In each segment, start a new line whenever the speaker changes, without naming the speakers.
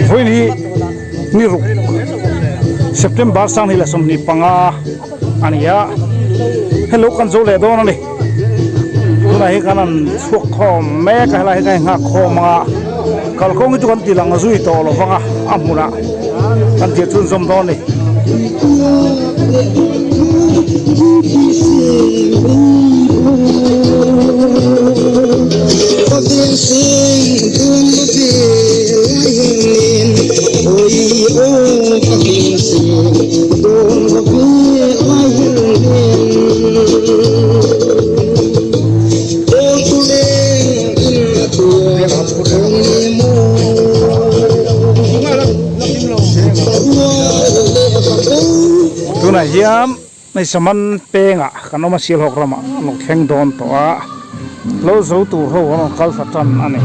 Vawiin hi ni ruk September 2025 a ni a hello kan zo leh dawn a ni tunah hi kan han chhuak khawm mek a helai hi kan inghak khawm ang a kalkawng hi chu kan ti lang zui tawh lo vang a a hmunah kan tir chhunzawm dawn a ni. Tunah hian hei saman pengah kan awm a Sialhawk ramah an lo thleng dawn tawh a lo zo tur ho an rawn kal ta tan a ni.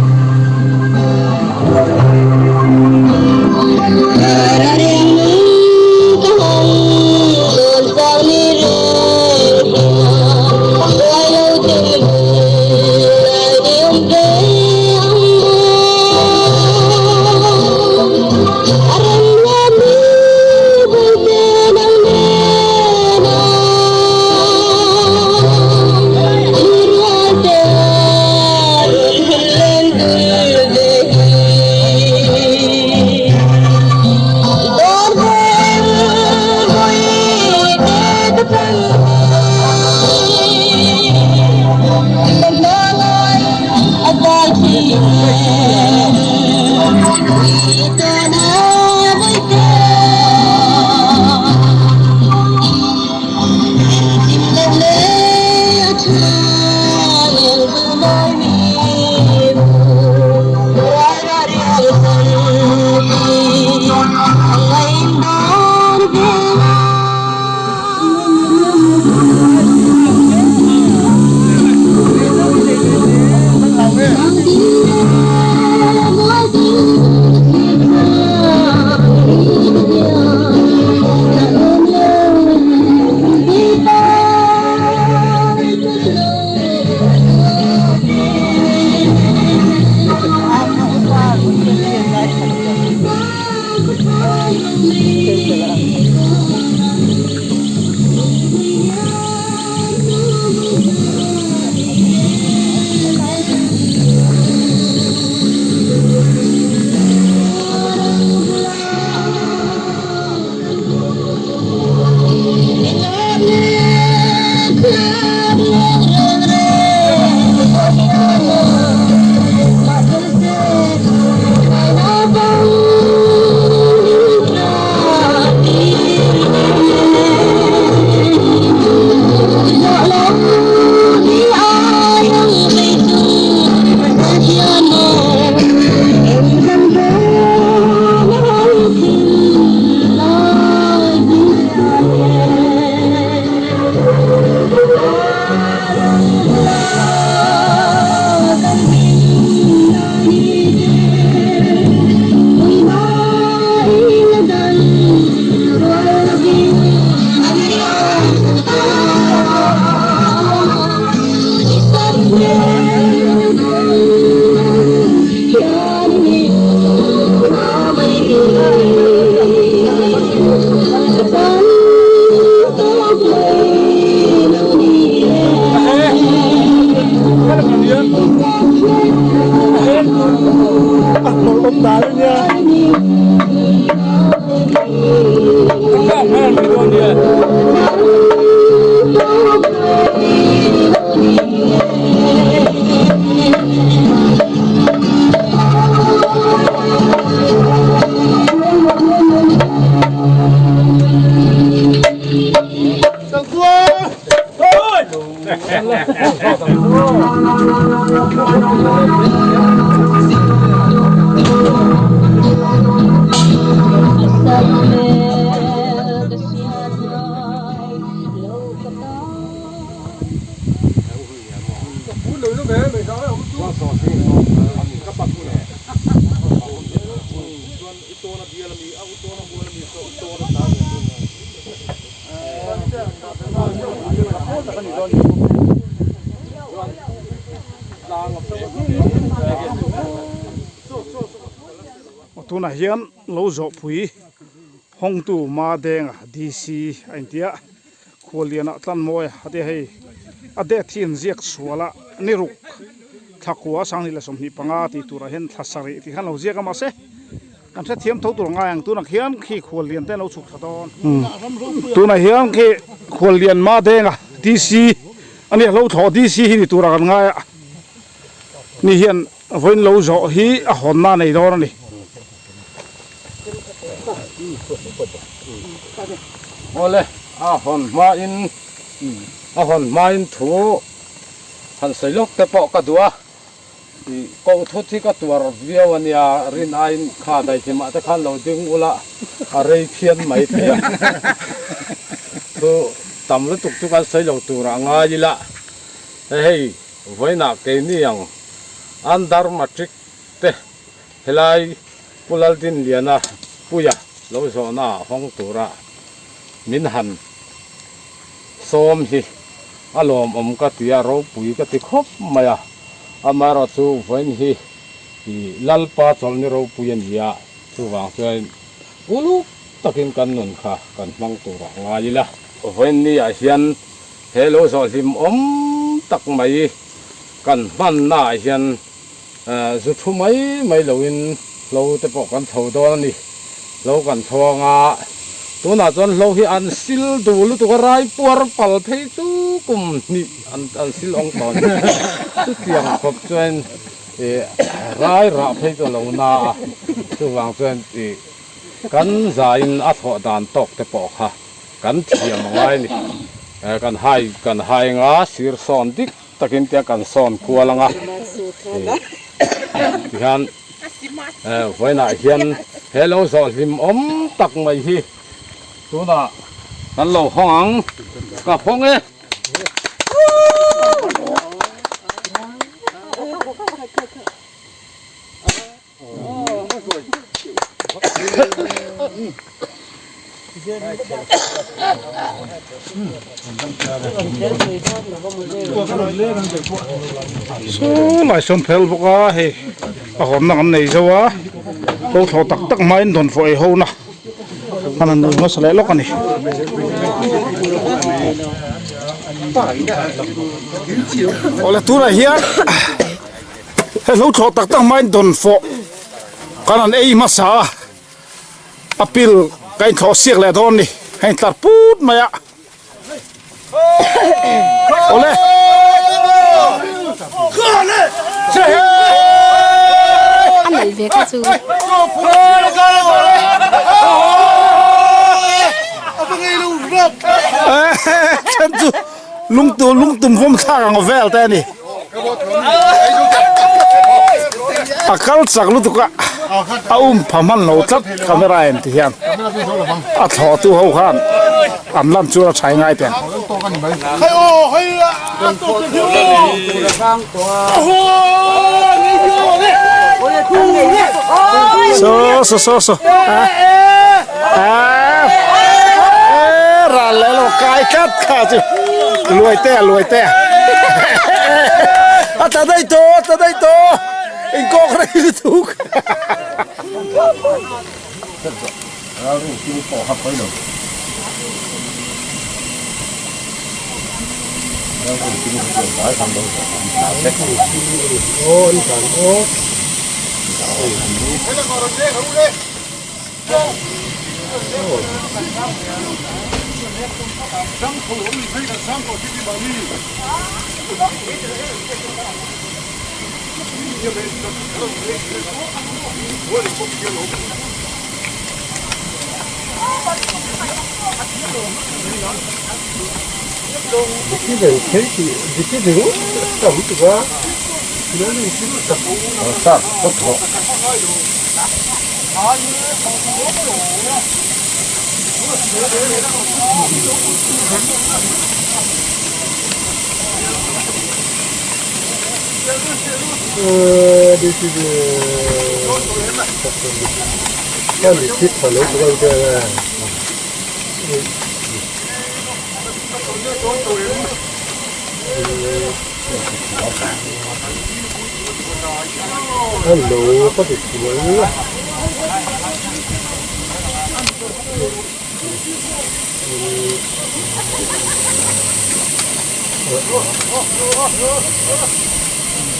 Tunah hian lo zawhpui hawngtu Madenga DC a intia Khuallianah Tlanmawia a tia hei a date hi inziak sual a ni ruk thlakua 2025 tih turah hian thla sarih tih khan lo ziak a mahse Kan hrethiam tho tur ngai ang tunah khian khi khuallian te an lo chhuk thla dawn. Tunah hian khi khuallian Madenga DC a nia hlo thlawh DC hi ni turah kan ngai a ni hian vawiin lo zawh hi a hawnna a nei dawn a ni.
Awle a hawn hmain a hawn hmain thu han sawi lawk te pawh ka duh a. Ih koh thut hi ka tuar viau a nia, rin aiin kha daihlimah te khan lo ding ula a rei phian mai thei a. Thu tam lutuk chu kan sawi lo tur a ngai ila, hei vawiinah keini ang under matric te helai Pu Laldinliana Puia lo zawhna ah hawng tura min han sawm hi a lawmawm ka ti a, ropui ka ti khawp mai a. Amaherawhchu vawiin hi ih Lalpa chawlhni ropui a ni a, chuvang chuan uluk takin kan nun kha kan hmang turah ngai ila. Vawiin ni ah hian he lo zawh hlimawm tak mai kan hmanna ah hian Zu thu mai mai loin hlo te pawh kan chho dawn a ni. Hlo kan chho anga tunah chuan hlo hi an sil duh lutuk a, rai puar pal phei chu kum hnih an an sil awng tawh a ni. Chutiang khawp chuan ih rai rah phei chu a lo na a, chuvang chuan ih kan zaiin a thlawh dan tawk te pawh kha kan thiam a ngai a ni. Kan hai kan hai anga sir sawn dik takin tia kan sawn kual anga tihian vawiinah hian he lo zawh hlim awm tak mai hi tunah kan lo hawng ang ka hawng e.
Saw lai sawn phel bawk a hei a hawnna kan nei zo a lo thlawh tak tak hmain dawnfawh ei ho na an han nei hmasa leh lawk a ni. Awle tunah hian. Hei hlo thlawh tak tak hmain dawnfawh kan han ei hmasa a, a pil ka inthlawh siak leh dawn ni, hei intlar put mai a. Awle!
A nalh ve kha chu.
Then chu lungtu lungtum vawm thlak ang vel te a ni. A kal chak lutuk a a um pha hman lo tlat camera en ti hian a thlawh tu ho khan an lan chuan a tha ngai teh. So so so so a a ral leh lo kai tlat kha chu luai te luai te a tla daih tawh a tla daih tawh inkawk rei lutuk.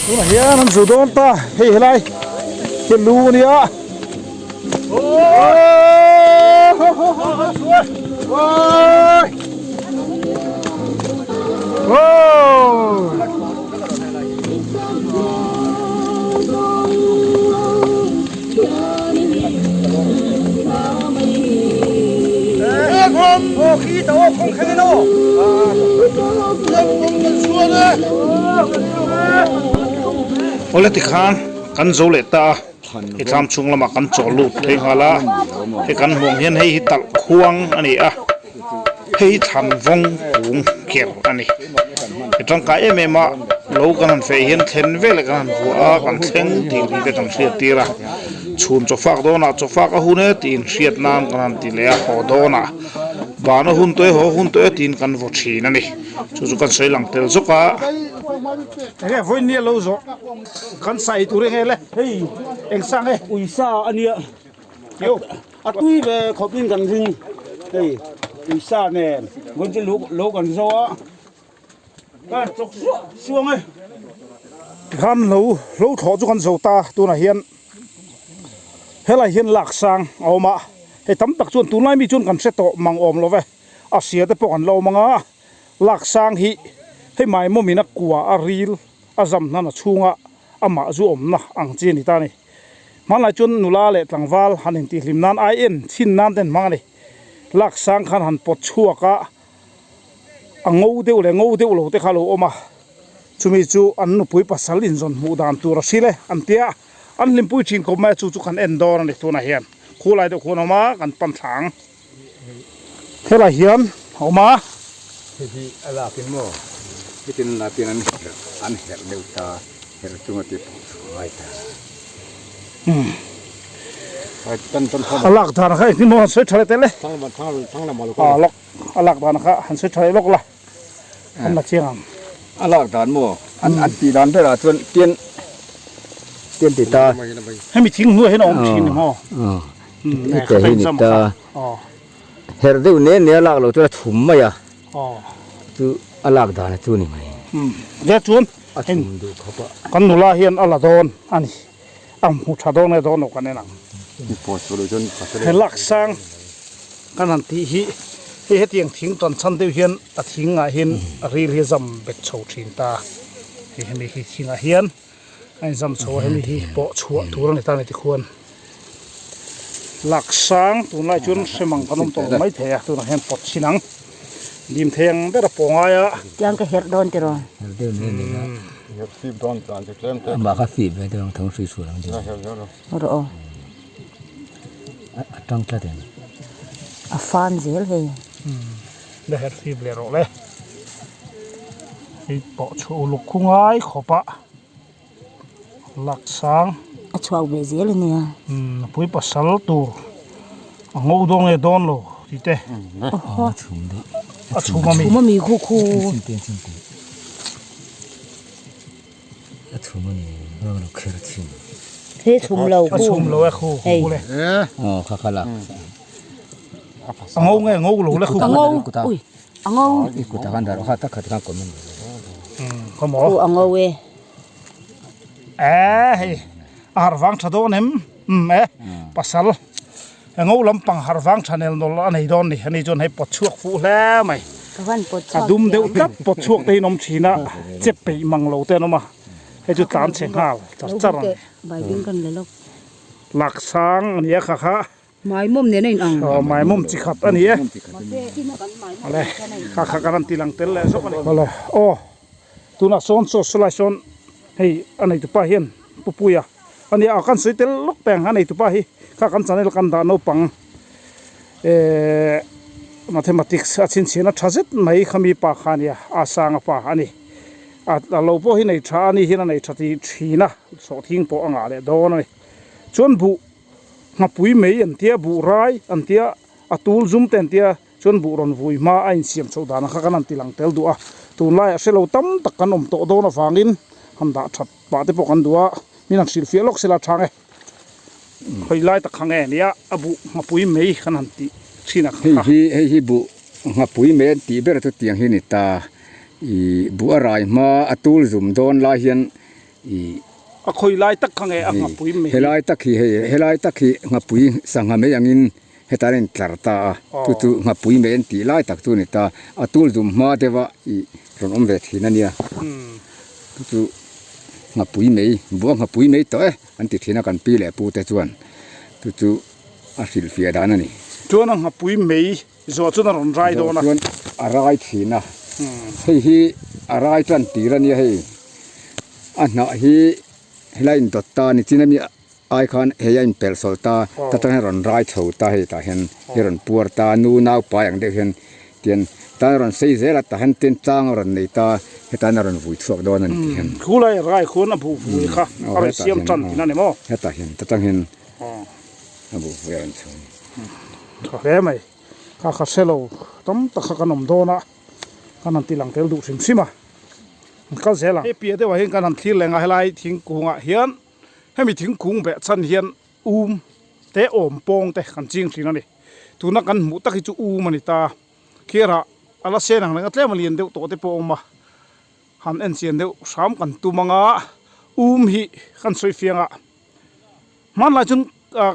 Tunah hian an zu dawn ta hei helai hi lu a nia. Awle tikhan kan zo leh ta a. He thlam chhung lamah kan chawl lut thei nghal a, he kan hmuh ang hian hei hi talh khuang a ni a, hei hi thlan vawng kung ker a ni. He tangkai em em a, lo kan han feh hian thlen veleh kan han vuah a, kan thleng tih ri te kan hriat tir a, chhun chaw fak dawnah chaw fak a hun e tiin hriat nan kan han ti leh a, haw dawnah ban a hun tawh e haw hun tawh e tiin kan vaw thin a ni. Chu chu kan sawi lang tel zawk a. Enge vawiin lo zawh kan sai tur enge le.
Hei
eng sang e?
Uisa a nia. A tui ve khawp in kan ring. Hei uisa nen vawiin chu lo lo kan zo a. Ka chawk suah suang e.
Tikhan lo lo thlawh chu kan zo ta tunah hian helai hian lak sang a awm a. Hei tam tak chuan tunlai mi chuan kan hre tawh mang awm lo ve. A sia te pawh kan lo awm ang a. Lak sang hi hei maimawm in a kua a ril a zam hnan a chhunga amah zu awmna ang chi a ni ta a ni. Hmanlai chuan nula leh tlangval han intihhlim nan ai en chhin nan te an hmang a ni. Lak sang khan han pawt chhuak a, a ngo deuh leh ngo deuh lo te kha a lo awm a, chumi chu an nupui pasal inzawn hmuh dan tur a hrilh e an tia, an hlimpui thin khawp mai a, chu chu kan en dawn a ni tunah hian khulai deuh khuan a awm a, kan pan thla ang. Helai hian a awm a.
Hei hi a lak in maw? Hitin latin an herh an herh deuh ta, herh chunga ti pawh chu a ngai ta.
A lak dan kha engtin maw han sawi tha leh tel e. A lak a lak dan kha han sawi tha leh lawk la, an la chiang ang.
A lak dan maw? An an tih dan berah chuan tian tian ti ta.
Hemi thing hnuai hian a awm thin ni maw?
Heta hi ni ta herh deuh ne ne a lak loh chuan a chhum mai a chu a lak dan chu ni mai
ve chuan
a chhum duh khawp a
kan nula hian a la dawn a ni a hmu tha dawn nge dawn lo kan en ang he lak sang kan han tih hi hei hetiang thing tan chhan deuh hian a thing ah hian a ril hi a zam bet chho thin ta hei hemi hi thing ah hian. A inzam chho a hemi hi pawh chhuah tur a ni ta a ni tikhuan lak sang tunlai chuan hre mang kan awm tawh lo mai thei a tunah hian pawt chhin ang dim thei ang ber a pawh ngai a.
Tiang ka herh dawn tiraw?
Herh deuh mai ni a. Herh fip dawn tan chu tlem te. Amah kha fip ve deuh ang thang hrui chhuah ang deuh.
Rawh aw.
A tang tlat em.
A fan zel hei.
La herh fip leh rawh le. Hei pawh chhuah uluk khu ngai khawp a lak sang.
A chhuak ve zel a nia.
Umm pui pasal tur a ngo dawn nge dawn lo tih te.
Awhaw.
A chhum daih.
A chhum a mi.
Chhum a mi khu khu.
A chhum a ni a lo kher thin.
He chhum lo
khu. A chhum lo e khu khu le.
Aw kha kha lak.
A ngo nge ngo lo le khu.
A ngo ui a ngo.
I kut ah khan dah rawh kha tak khat khan comment ve le.
Khaw maw.
Khu a ngo e.
E hei a har vang tha dawn em um e pasal a ngo lampang har vang tha nel nawl a nei dawn ni ani chuan hei pawt chhuak fuh hle mai a dum deuh tlat pawt chhuak te hi an awm thin a chep peih mang lo te an awm a hei chu tlan chhe nghal char char a ni lak sang a ni a kha kha.
Maimawm nen a in ang.
Aw maimawm chi khat a ni e. Awle kha kha kan rawn ti lang tel leh zawk a ni. Awle aw tunah sawn chaw saw lai sawn hei a nei tupa hian Pupuia a nia a kan sawi tel lawk peng a nei tupa hi kha kan channel kan dah naupang ehh mathematics a chhinchhiahna tha zet mai kha mi pa kha a nia a sanga pa a ni a lo pawh hi nei tha a ni hian a nei tha tih thin a sawhthing pawh a ngah leh dawn a ni chuan buh Nghapui mai an tia, buh rai an tia, a tul zum te an tia, chuan buh rawn vui hma a insiam chhoh dan ang kha kan han ti lang tel duh a. Tunlaiah hre lo tam tak kan awm tawh dawn avangin han dah that pah te pawh kan duh a, min han hrilhfiah lawk sela chang e. Hawi lai tak kha nge nia a buh nghapui mai kan han tih thin a kha.
Hei hi hei hi buh nghapui mai an tih ber chu tiang hi a ni ta. Ih buh a rai hma a tul zum dawn lai hian ih.
A khawi lai tak kha nge a nghapui mai.
Helai tak hi hei helai tak hi nghapui sangha mai angin hetah an intlar ta a chu chu nghapui mai an tih lai tak chu a ni ta. A tul zum hma deuh a ih rawn awm ve thin a nia. Chu chu nghapui mai buh a nghapui mai tawh e. An ti thin a kan pi leh pu te chuan chu chu a hrilhfiah dan a ni.
Chuan a nghapui mei zawh chuan a rawn rai dawn a.
Zawh chuan a rai thin a. Hei hi a rai tan tir a nia hei. A hnah hi helai indawt ta ni chin ami ai khan hei a inpelh sawlh ta. Ta tang hian a rawn rai chho ta hei tah hian hi a rawn puar ta nu nau pai ang deuh hian Tian tan a rawn sei zel a, tah hian tin tlang a rawn nei ta, hetan a rawn vui chhuak dawn a ni tih hian.
Khulai rai khuan a buh vui kha a rawn siam tan thin a ni maw?
Hetah hian ta tang hian a buh vui a rawn chhuak a ni.
Tha hle mai, kha kha hre lo tam tak kha kan awm dawn a, kan han ti lang tel duh hrim hrim a, an kal zel ang. Hei piah deuhah hian kan han thlir leh ang a, helai thingkungah hian hemi thingkung beh chhan hian um te awm pawng te kan ching thin a ni. Tuna kan hmuh tak hi chu um a ni ta. Khiarah a la sen ang reng a tlem a lian deuh tawh te pawh a awm a. Han en chian deuh hram kan tum ang a, um hi kan sawi fiang a. Hmanlai chuan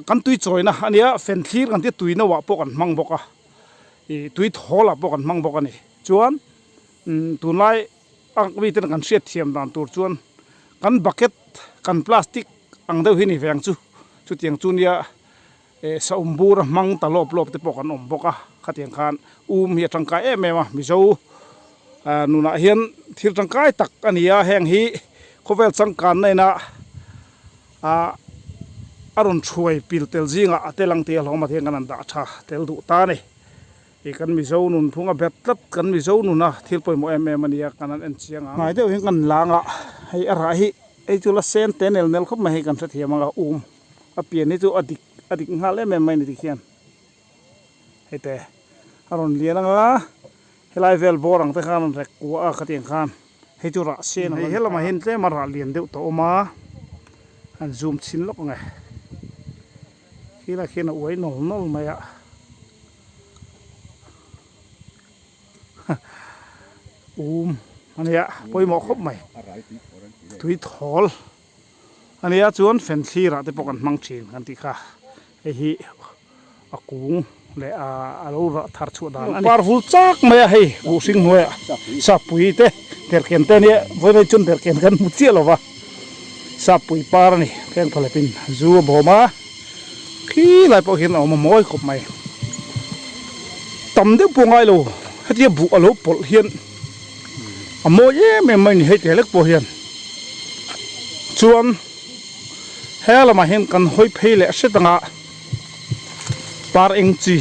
kan tui chawina a nia, fen thlir kan tia tui no ah pawh kan hmang bawk a. Ih tui thawl ah pawh kan hmang bawk a ni. Chuan tunlai a miten kan hriat thiam dan tur chuan kan bucket kan plastic ang deuh hi ni ve ang chu. Chutiang chu nia. Eh saum bur a hmang ta lawp lawp te pawh kan awm bawk a, khatiang khan um hi a tangkai em em a, Mizo nunah hian thil tangkai tak a ni a, heng hi khawvel changkanna ina ah a rawn thuai pil tel zingah a tel ang tih a hlawm a thian kan han dah tha tel duh ta a ni. Ih kan Mizo nun phung a bet tlat kan Mizo nuna thil pawimawh em em a ni a, kan han en chiang ang. Hnai deuh hian kan lang a, hei a rah hi hei chu la sen te nel nel khawp mai hei kan hrethiam ang a um. A pian hi chu a dik a dik nghal em em mai a ni tikhian hei te a rawn lian ang a helai vel bawr ang te khan a rawn rek kuah a khatiang khan hei chu rah sen hei helamah hian tlem a rah lian deuh tawh awm a han zoom chhin lawk ang e khilai khian a uai nawl nawl mai a um a nia pawimawh khawp mai tui thawl. A nia chuan fen thlirah te pawh kan hmang thin kan tih kha hei hi a kung leh a a lo rah thar chhuah dan a ni. Par vul chak mai a hei buh hring hnuaiah sappui te derhken te a nia vawiin chuan derhken kan hmu chiah lo va sappui par a ni heng phawlhepin zu a bawm a khilai pawh hian a awm a mawi khawp mai tam deuh pawh ngai lo hetia buh a lo pawlh hian. A mawi em em mai a ni hei teh lek pawh hian chuan he lamah hian kan hawi phei leh hret anga par eng chi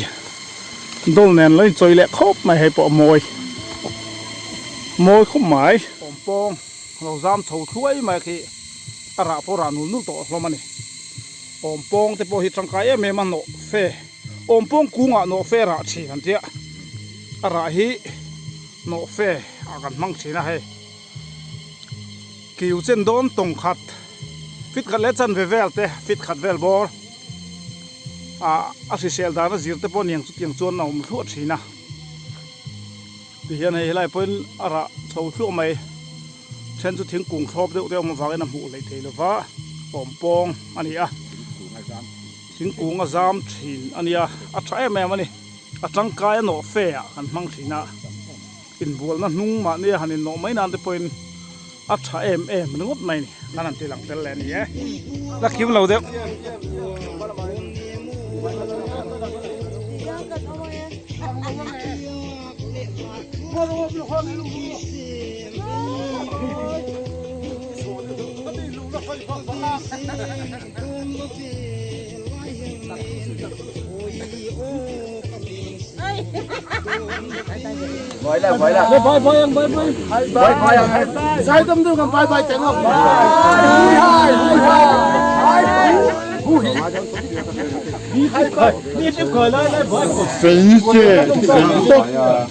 dawl nen lo inchawi leh khawp mai hei pawh a mawi mawi khawp mai. Awmpawng lo zam chho thluai mai khi a rah pawh rah nul nul tawh hlawm a ni. Awmpawng te pawh hi tangkai em em a nawh fe awmpawng kungah nawh fe rah thin an tia a rah hi. Nawh fe ah kan hmang thin a hei. Kiu chen dawn tawng khat fit khat leh chanve vel te fit khat vel bawr ah a hrisel dan a zir te pawh niang chutiang chuan a awm thluah thin a. Tihian hei helai pawhin a rah chho thluah mai. Then chu thingkung thlawp deuh te awm avangin a hmuh hleih thei lova awm pawng a ni a. Thingkung a zam thin a nia a tha em em a ni. A tangkai a nawh fe ah kan hmang thin a, inbualna hnung mahni a han innawh mai nan te pawhin a tha em em ringawt mai a ni, kan han ti lang tel leh a ni e. La kim lo deuh.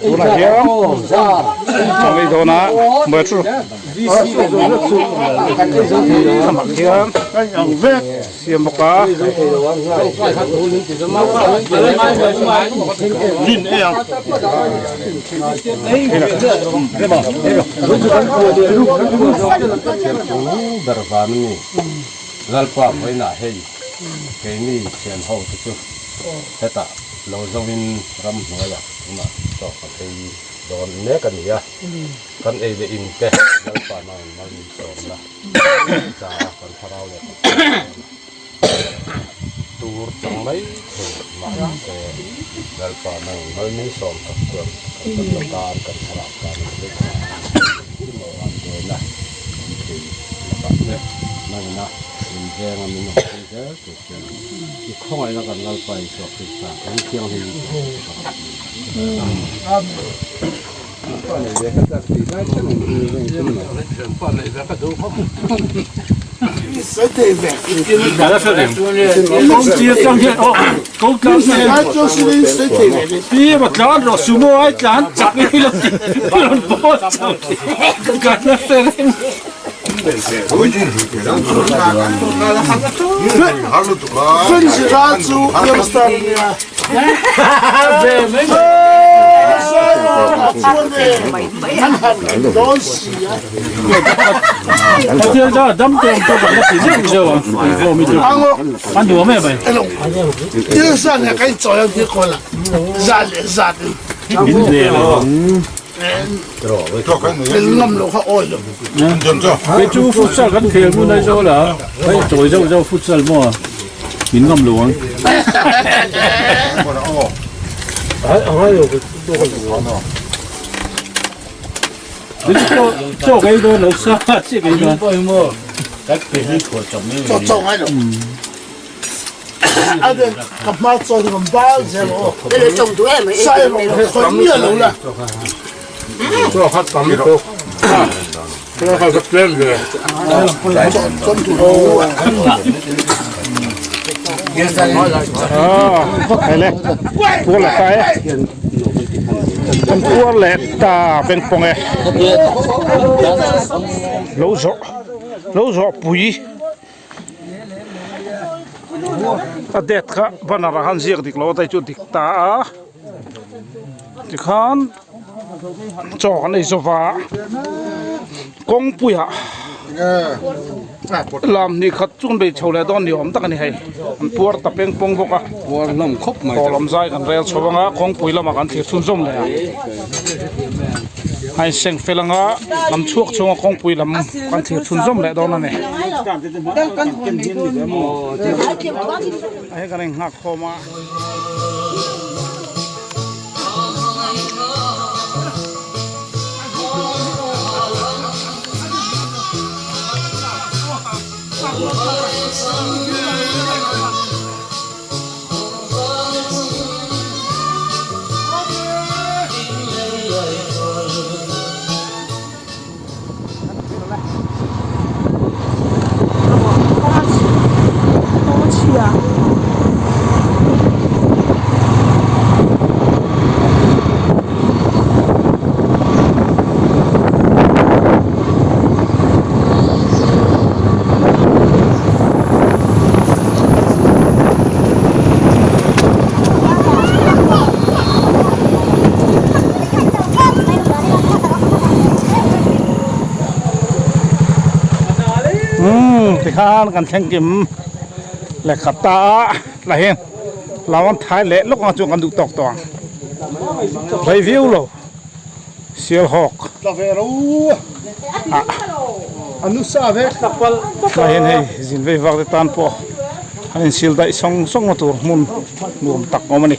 Tunah hian chaw ei dawn a mawia chu thlamah khian siam bawk a.
Lalpa vawiinah hei keini thian ho te chu hetah lo zoin ramhnuaiah tunah chaw kan ei dawn mek a ni a, kan ei leh in te Lalpa nangin mal min sawmna cha a kan thlarau leh kan tur chang mai thei mahse Lalpa nangin mal min sawm tak chuan kan taksa tan kan thlarau tan a ni engkim a buaina awm thei lakah te nangina min venga min awm pui zel tur chuan i khawngaihna kan Lalpa Isua Krista kan thianghlim ka rawn ti.
Puar leh ta e kan puar leh ta pengpawng e lo zawh lo zawh pui a date kha banner ah khan ziak dik lo a hei chu dik ta a tikhan chaw kan ei zawva kawngpuiah lam hnih khat chu an bei chho leh dawn ni awm tak a ni hei an puar ta peng pawng bawk a
puar hlawm khawp mai
tawh lam zai kan rel chho anga kawngpui lamah kan thlir chhunzawm leh ang a inseng fel anga lam chhuak chhunga kawngpui lam kan thlir chhunzawm leh dawn a ni hei kan inghak khawm a. Umm tikhan kan thleng kim lehkha ta a tah hian lau an thai leh lawk ang chu kan duh tawk tawh ang rei viau lo Sialhawk ah tah hian hei zin vei vak te tan pawh an insil daih sawng sawng na tur hmun nuam tak awm a ni.